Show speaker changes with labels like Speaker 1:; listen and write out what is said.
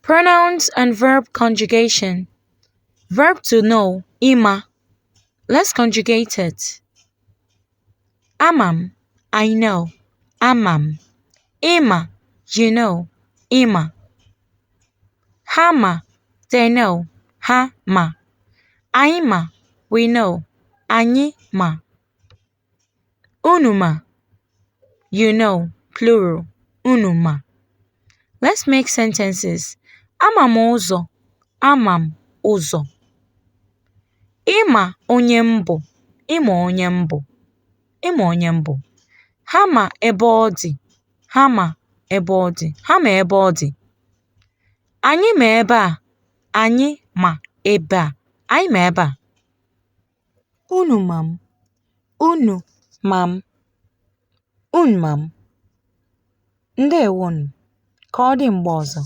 Speaker 1: Pronouns and verb conjugation. Verb to know, ịma. Let's conjugate it. Ama m, I know. Ama m. Ị ma, you know. Ị ma. Ha ma, they know. Ha ma. Anyị ma, we know. Anyị ma. Unu ma, you know, plural. Unu ma. Let's make sentences. Ama m ụzọ. Ama m ụzọ. Ị ma onye m bụ. Ị ma onye m bụ. Ị ma onye m bụ. Ha ma ebe ọ dị. Ha ma ebe ọ dị. Ha ma ebe ọ dị. Anyị ma ebe a. Anyị ma ebe a. Anyị ma ebe a. Unu ma m. Unu ma m. Unu ma m. Ndewonu. Ka ọ dị mgbe ọzọ.